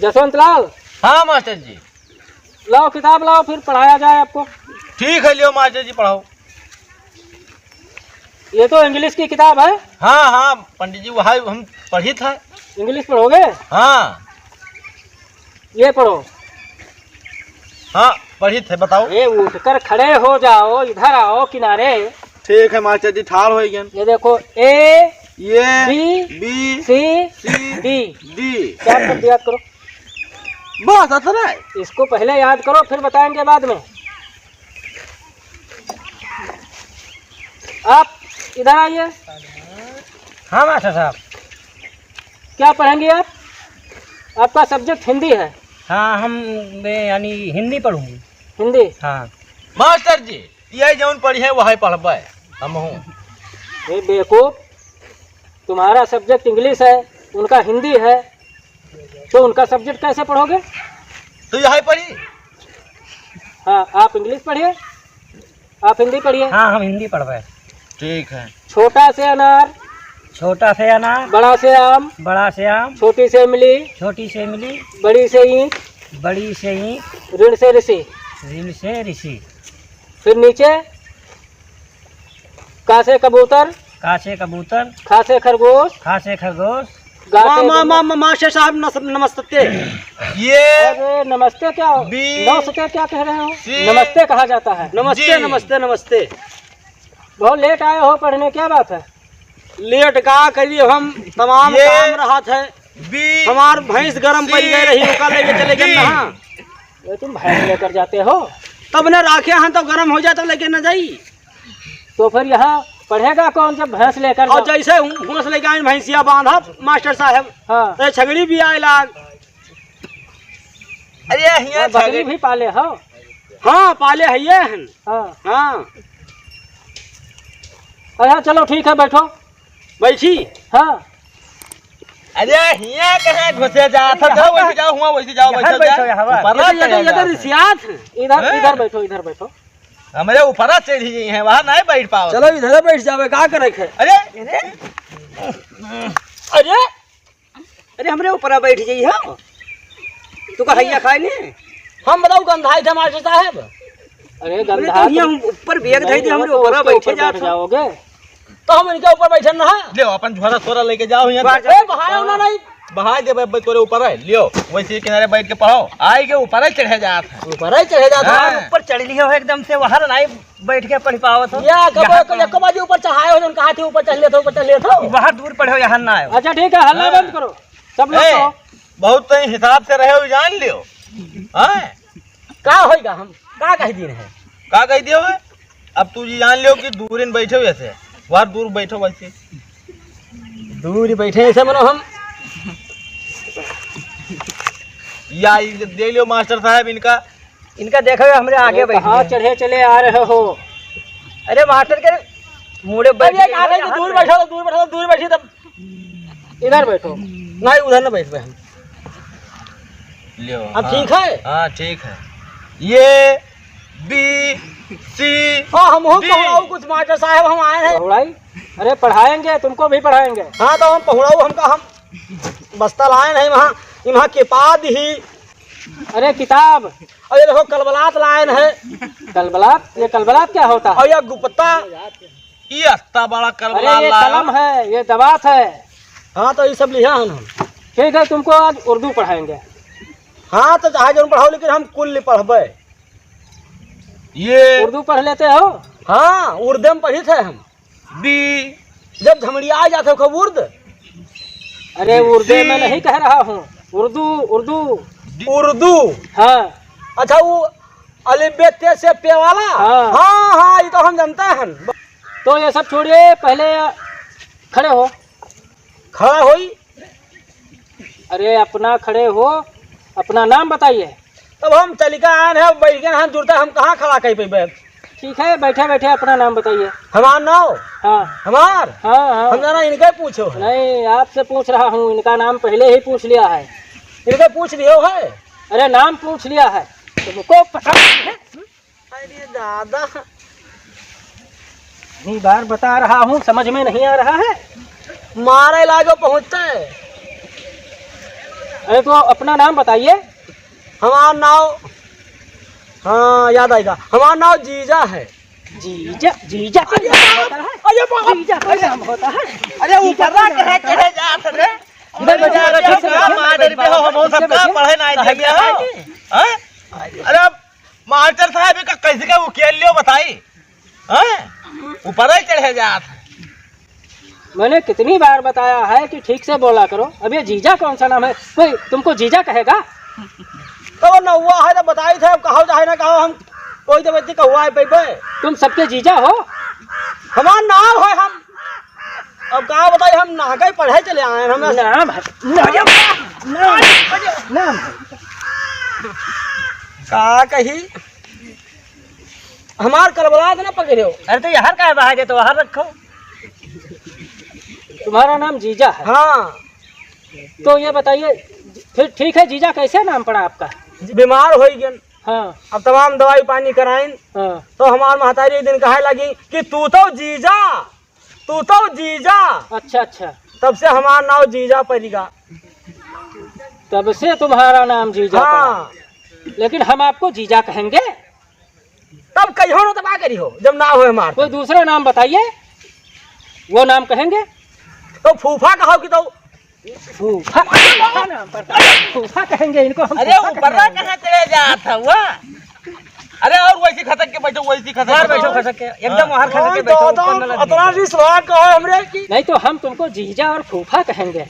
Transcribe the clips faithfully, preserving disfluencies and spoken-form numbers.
जसवंत लाल। हाँ मास्टर जी। लाओ किताब लाओ, फिर पढ़ाया जाए आपको। ठीक है, लियो मास्टर जी, पढ़ाओ। ये तो इंग्लिश की किताब है। हाँ, हाँ, पंडित जी, वही हम पढ़ी था। इंग्लिश पढ़ोगे? हाँ। ये पढ़ो। हाँ, पढ़ी थे, बताओ। ये उठकर खड़े हो जाओ, इधर आओ किनारे। ठीक है मास्टर जी, ठाड़ हो गए। ये देखो, ए, ये, बी, बी, सी, सी, डी। डी। क्या शब्द याद करो? बस, अतना है। इसको पहले याद करो, फिर बताएंगे बाद में। आप इधर आइए। हाँ मास्टर साहब। क्या पढ़ेंगे आप? आपका subject हिंदी है। हाँ, हम, मैं यानी हिंदी पढ़ूंगी। हिंदी? हाँ। मास्टर जी, ये जौन पढ़ी है, वही पढ़बे हम हूँ। ये बेवकूफ, तुम्हारा subject इंग्लिश है, उनका हिंदी है, तो उनका subject कैसे पढ़ोगे? तो यही पढ़ी। हाँ, आप इंग्लिश पढ़िए, आप हिंदी पढ़िए। हाँ, हम हिंदी पढ़बे। ठीक है। छोटा से अनार। छोटा से अनार। बड़ा से आम। बड़ा से आम। छोटी से इमली। छोटी से इमली। बड़ी से ईंट। बड़ी से ईंट। ऋण से ऋषि। ऋण से ऋषि। फिर नीचे, का से कबूतर। का से कबूतर। खा से खरगोश। खा से खरगोश। गा से मा-, मा-, गन्ना। मा-, मा-, मास्टर साहब, नस-, नमस्ते। ये अरे, नमस्ते क्या? बी नमस्ते क्या कह रहे हो? सी नमस्ते कहा जाता है। नमस्ते, जी। नमस्ते, नमस्ते। बहुत लेट आए हो पढ़ने, क्या बात है? लेट का करी, हम तमाम ये काम रहत है। बी हमार भैंस गरम सी पड़ गए रही, ओका लेके चले गए डी। नहा। ये तुम भैंस लेकर जाते हो? तब ने राखे हैं, तो गरम हो जाए, तब लेके न जाई। तो फिर यहाँ पढ़ेगा कौन जब भैंस लेकर और जाओ? जैसे हूँ, भैंस लेके आए, भैंसिया बांधा मास्टर साहब। हाँ। तो छगड़ी भी आए लाग। अरे, हियाँ हाँ, बकरी छगड़ी भी पाले हो? हाँ, पाले है ये हन। हाँ। हाँ। अच्छा, चलो, ठीक है, बैठो। बैठी? हाँ। अरे, हियाँ कहाँ घुसे जात हो? अरे, जाओ, यहाँ वैसे जाओ, हुआँ वैसे जाओ, यहाँ बैठो, बैठो, जाओ। यहाँ। ऊपर ये, ये तो, चढ़े ये तो जात है। रिसियात है। इधर, हैं? इधर बैठो, इधर बैठो। हमरे ऊपर चढ़ी गई हैं, वहाँ नहीं बैठ पाओ। चलो, इधर बैठ जावे, का करे के? अरे, अरे, अरे, हमरे ऊपर बैठ जाई हो। तू का हैया खाए ने? हम बताओ, गंधाई थे मास्टर साहब। अरे, अरे, गंधा तो हियाँ तुम ऊपर बैग धई दे, नहीं हमरे हो तो ऊपर उसके बैठे ऊपर जात बैठ हो। जाओगे। तो हम इनके ऊपर बैठे ना। ले, अपन झोरा सोरा लेके जाओ यहाँ से। ए, बहाए हो ना, नहीं। बहाए दे, भाई, तोरे ऊपर है। लियो, वैसे किनारे बैठ के पढ़ो। आए के ऊपर है, चढ़े जात है। ऊपर है, चढ़े जात है। हाँ। ऊपर चढ़ लियो है एकदम से, वहाँ नहीं बैठ के पढ़ पावत हो। या, कब, यहाँ कब, पर कब आज ऊपर चढ़ाए हो, जौन कहा थे ऊपर चढ़ लेते हो, ऊपर चढ़ लेते हो। वहाँ दूर पढ़ो, यहाँ ना आयो। अच्छा, ठीक है, हल्ला हाँ। बंद करो। सब लोग ए, तो बहुत तो हिसाब से रहे हो, जान लियो। हाँ? का होइगा, हम का कह दिन है? का कह दियो है? अब तू जी जान लियो कि दूरिन बैठे हो ऐसे, वहाँ दूर बैठो वैसे। दूर बैठे ऐसे मनो हम। या ई दे लियो मास्टर साहब इनका। इनका देखो, हमरे आगे अरे, बैठ कहाँ गए। चढ़े चले आ रहे हो? अरे मास्टर के मुड़े बैठ अरे, गए। कहाँ बैठे? दूर बैठो, दूर बैठो, दूर बैठिए तब। इधर बैठो। नहीं, उधर ना बैठ पाए हम। लियो, अब हाँ। ठीक है? हाँ, ठीक है। ये बी सी हाँ, हम हो डी। पहुँचाओ कुछ मास्टर साहब, हम आए हैं। पहुँचाई? अरे, पढ़ाएंगे, तुमको भी पढ़ाएंगे। हाँ, तो हम पहुँचाओ, हमका हम बस्ता लाए नहीं वहाँ, वहाँ किताब ही। अरे, किताब। और ये देखो, कलबलात लाए हैं। कलबलात? ये कलबलात क्या होता है? और ये गुप्ता। ये इतना बड़ा अरे, कलबलात ये लाए कलम हो। है, ये दवात है। हाँ, तो ये सब लिया है हम। ठीक है, तुमको आज उर्दू पढ़ाएंगे। हाँ, तो चाहे जौन पढ़ाओ, लेकिन हम कुल नहीं पढ़बे। ये उर्दू पढ़ लेते हो? हाँ, उर्दे में पढ़ी थे हम। बी। जब झमड़िया आ जाते हो खूब उर्द। अरे, उर्दे में नहीं कह रहा हूँ, उर्दू, उर्दू। उर्दू। हाँ। अच्छा, वो अलिफ बे ते से पे वाला? हाँ। हाँ, हाँ, ये तो हम जानते हैं। तो ये सब छोड़िए, पहले खड़े हो। खड़ा होई। अरे, अपना खड़े हो, अपना नाम बताइए। तब हम चलिका आन है, बैठ गए, हम जुड़ता, हम कहाँ खड़ा कह पेबे? ठीक है, बैठे बैठे अपना नाम बताइए। हमार नाम? हाँ। हमार? हाँ, हाँ। हम जाना इनके पूछो है। नहीं, आपसे पूछ रहा हूँ, इनका नाम पहले ही पूछ लिया है। इनके पूछ लियो है? अरे, नाम पूछ लिया है, तुमको पता नहीं है? अरे दादा। इतनी बार बता रहा हूँ, समझ में नहीं आ रहा है। मारे लागो पहुँचते। अरे, तो अपना नाम बताइए। हमार नाव, हाँ, याद आइगा, हमार नाव जीजा है। जीजा, जीजा कोई अरे नाम बाप, होता है? अरे बाप, जीजा कोई अरे, नाम होता है? अरे, जीजा ऊपर कोई नाम रख है, होता है? चढ़े जात रे। इधर बैठो, इधर बैठो, इधर बैठो, मार डर पे हो, हम इधर सबका बैठो। पढ़े ना इधर जाइए, बैठो। हाँ? अरे, मास्टर साहब, इका कैसे का उकेल लियो, बताई? हैं? ऊपर ही चढ़े जात है। मैंने कितनी बार बताया है कि ठीक से बोला करो। अब ये जीजा कौन सा नाम है? कोई तुमको जीजा कहेगा? तो नौवा है तो बताई थे, अब कहो चाहे ना कहो, हम कोई तो बच्चे कहुआ है, पे, पे। तुम सबके जीजा हो? हमार नाम है, हम अब का बताई, हम नहा के पढ़े चले आए हैं, हम नाम है, नाम, नाम है, नाम है। का कही, हमार कलबलात ना पकड़े हो। अरे तो यार का बाहर है, तो बाहर रखो। तुम्हारा नाम जीजा है? हाँ। तो ये बताइए, फिर ठीक है, जीजा कैसे नाम पड़ा आपका? बीमार हो गए। हाँ। अब तमाम दवाई पानी कराइन, हाँ। तो हमार महतारी एक दिन कहे लगी कि तू तो जीजा, तू तो जीजा। अच्छा, अच्छा। तब से हमार नाम जीजा परिगा। तब से तुम्हारा नाम जीजा हाँ। पड़ा। लेकिन हम आपको जीजा कहेंगे? तब कहियो ना, तब का करी हो, जब ना हो हमार। कोई दूसरा नाम बताइए, वो नाम कहेंगे। तो फूफा कहो कि तो फूफा, फूफा नाम पर, फूफा कहेंगे इनको हम, अरे फूफा ऊपर ना कहेंगे। कहाँ चले जात है वो? अरे और वैसी खसक के बैठो, वैसी खसक बाहर के बैठो, बैठो। खसक के, एकदम बाहर खसक के हाँ, बैठो, तो, ऊपर तो ना लग इतना जाए। रिश्वा कहो हमरे की। नहीं तो हम तुमको जीजा और फूफा कहेंगे।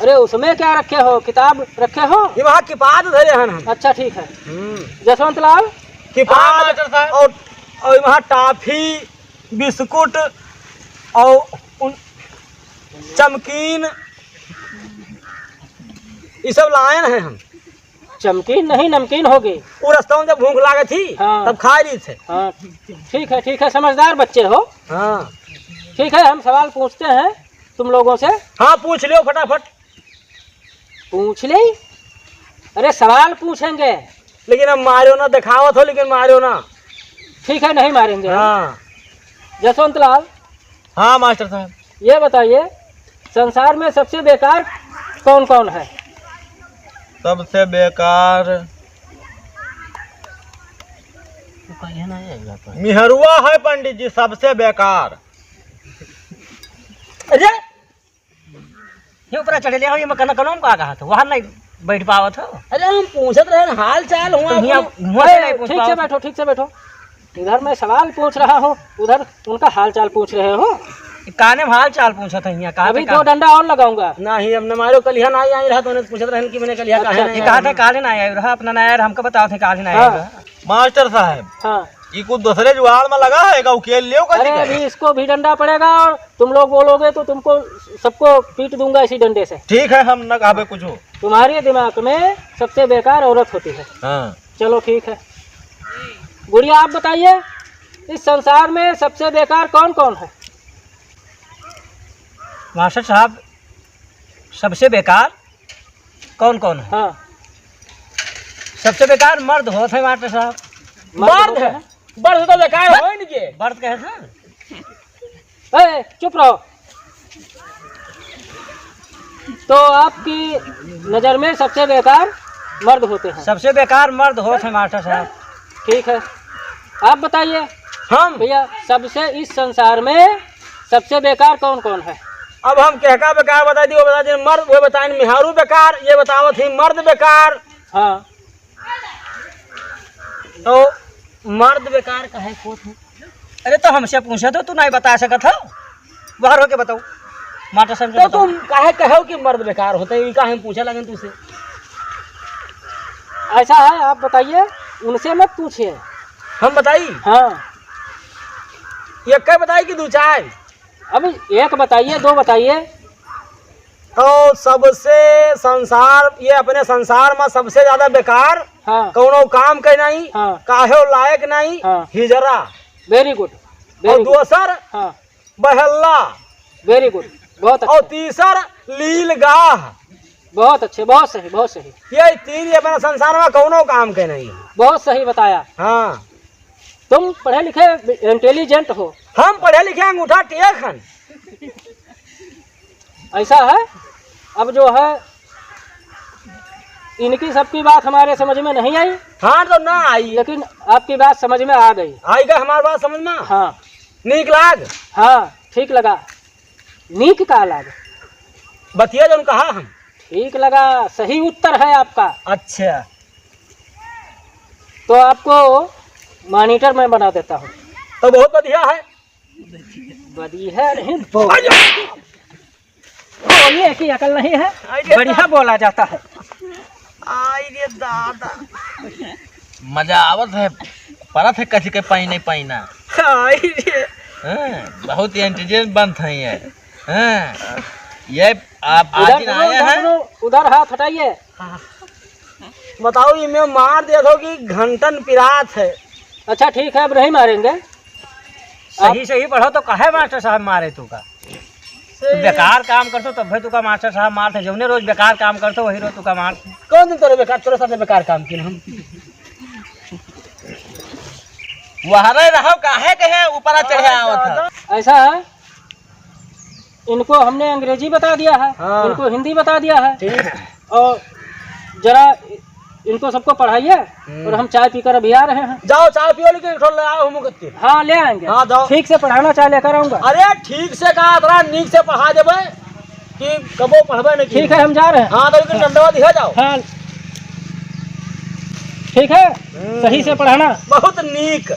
अरे उसमें क्या रखे हो, किताब रखे हो? ये वहाँ किताब धरे हैं हम। अच्छा ठीक है। हम्म। जसवंत लाल। किताब हाँ, मास्टर साहब। और, और वहाँ टॉफी, बिस्कुट और उन चमकीन, ये सब लायन है हम। चमकीन नहीं, नमकीन होगी। वो रस्ता में जब भूख लागत थी, हाँ। तब खा ली थे। हाँ, ठीक है, ठीक है, समझदार बच्चे हो। हाँ। ठीक है, हम सवाल पूछते हैं तुम लोगों से। हाँ, पूछ लियो फटाफट। पूछ ले। अरे, सवाल पूछेंगे। लेकिन अब मारियो ना, दिखावत हो, लेकिन मारियो ना। ठीक है, नहीं मारेंगे। हाँ। जसवंत लाल। हाँ, मास्टर साहब। ये बताइए, संसार में सबसे बेकार कौन कौन है? सबसे बेकार वो कहिए ना, ये बात है। मिहरुआ है पंडित जी, सबसे बेकार। अरे, ये ऊपर चढ़े ले हो, ये मैं कन-, कनों में का कहा था, वहाँ नहीं बैठ पावत हो। अरे, हम पूछत रहे हाल चाल हुआ तो हियाँ अपन। मुँह से ए, नहीं पूछ ठीक से पावत। बैठो, ठीक से बैठो। इधर मैं सवाल पूछ रहा हूँ, उधर उनका हाल चाल पूछ रहे हो। काने में हाल चाल पूछत है हियाँ, कहाँ अभी पे दो का? डंडा और लगाऊंगा। नहीं, अब न मारो, कल यहाँ ना आई रहा तो उन्हें पूछत रहन कि मैंने कल यहाँ अच्छा, काहे अच्छा। नहीं ये कहा आया? था काले ना आया रहा, अपना ना आया रहा, हमको बताओ थे काले ना आया हाँ। रहा। मास्टर साहब, हाँ। ये कुछ दूसरे जुगाड़ में लगा है, का उकेल लियो का अरे, जी का? अभी इसको भी डंडा पड़ेगा और तुम लोग बोलोगे तो तुमको सबको पीट दूंगा इसी डंडे से। ठीक है, हम न कहबे कुछ हो। तुम्हारे दिमाग में सबसे बेकार औरत होती है। हाँ। चलो ठीक है। गुड़िया, आप बताइए, इस संसार में सबसे बेकार कौन कौन है? मास्टर साहब, सबसे बेकार कौन कौन है? हाँ। सबसे बेकार मर्द होत है मास्टर साहब। मर्द मर्द होते है? हैं? मर्द तो बेकार हो ही नहीं के। मर्द कहे सर? ए, चुप रहो। तो आपकी नज़र में सबसे बेकार मर्द होते हैं? सबसे बेकार मर्द होते हैं मास्टर साहब। ठीक है, आप बताइए। हम? भैया, सबसे इस संसार में सबसे बेकार कौन कौन है? अब हम कहका बेकार बता दी, वो बता दी, मर्द वो बताइन, मिहारू बेकार, ये बतावत ही मर्द बेकार। हाँ। तो मर्द बेकार काहे खोत है? अरे तो हमसे पूछे तो तू नहीं बता सकत हो, बाहर होके बताओ। मास्टर साहब से तो बताओ। तुम काहे कहो कि मर्द बेकार होते हैं, ये काहे हम पूछे लगन तुझसे? ऐसा है, आप बताइए, उनसे मत पूछिए। हम बताई? हाँ। ये कई बताई कि दो चार? अभी एक बताइए, दो बताइए। तो सबसे संसार, ये अपने संसार में सबसे ज्यादा बेकार, हाँ। कौनो काम के नहीं, हाँ। काहे लायक नहीं, हाँ। हिजरा। Very good, और very good। दूसर, हाँ। बहल्ला। Very good, बहुत और अच्छा। तीसर, लीलगाह। बहुत अच्छे, बहुत सही, बहुत सही। ये तीन, ये अपने संसार में कौनो काम के नहीं। बहुत सही बताया। हाँ। तुम पढ़े लिखे intelligent हो। हम पढ़े लिखे अंगूठा टेक हन। ऐसा है, अब जो है, इनकी सबकी बात हमारे समझ में नहीं आई। हाँ, तो ना आई। लेकिन आपकी बात समझ में आ गई। आई का हमार बात समझ में? हाँ। नीक लाग? हाँ, ठीक लगा। नीक का लाग? बतिया जौन कहा हम। ठीक लगा, सही उत्तर है आपका। अच्छा। तो आपको मॉनिटर मैं बना देता हूँ। तो बहुत बढ़िया है। बढ़िया नहीं, बोल। बोलिए कि अकल नहीं है, आई रे बढ़िया बोला जाता है। आई रे दादा। मजा आवत है, परत है कथी के पाई नहीं पाई ना। आई रे। हाँ, बहुत ही इंटेलिजेंट बनत है ये। हाँ, ये आप उधर आज ही सुनो, आए उधर हैं। सुनो, उधर हाथ हटाइए। हाँ। बताओ, इमे मार देत हो कि घंटन पिरात है। अच्छा, ठीक है, अब नहीं मारेंगे। सही, सही पढ़ो तो काहे मास्टर साहब मारे तू का? सही। बेकार काम करतो तब भी तू का मास्टर साहब मारत है, जौने रोज बेकार काम करतो वही रोज तू का मार। कौन दिन तोरे बेकार, तोरे साथ बेकार काम किए हम? वहरे रहो, काहे कहे ऊपरा चढ़े आवत है? ऐसा है, इनको हमने अंग्रेजी बता दिया है, हाँ। इनको हिंदी बता दिया है। ठीक। और जरा इनको सबको पढ़ाइए हम्म। और हम चाय पीकर अभी आ रहे हैं। जाओ, चाय पियो, लेकिन एक ठो ले आओ, हम करते। हाँ, ले आएंगे। हाँ, जाओ। ठीक से पढ़ाना, चाय लेकर आऊंगा। अरे, ठीक से कहा, अतरा नीक से पढ़ा देबे कि कबो पढ़बे नहीं ठीक है, हम जा रहे हैं। हाँ, तो लेकिन डंडवा दिया जाओ। हाँ, ठीक है, हम्म। सही से पढ़ाना। बहुत नीक।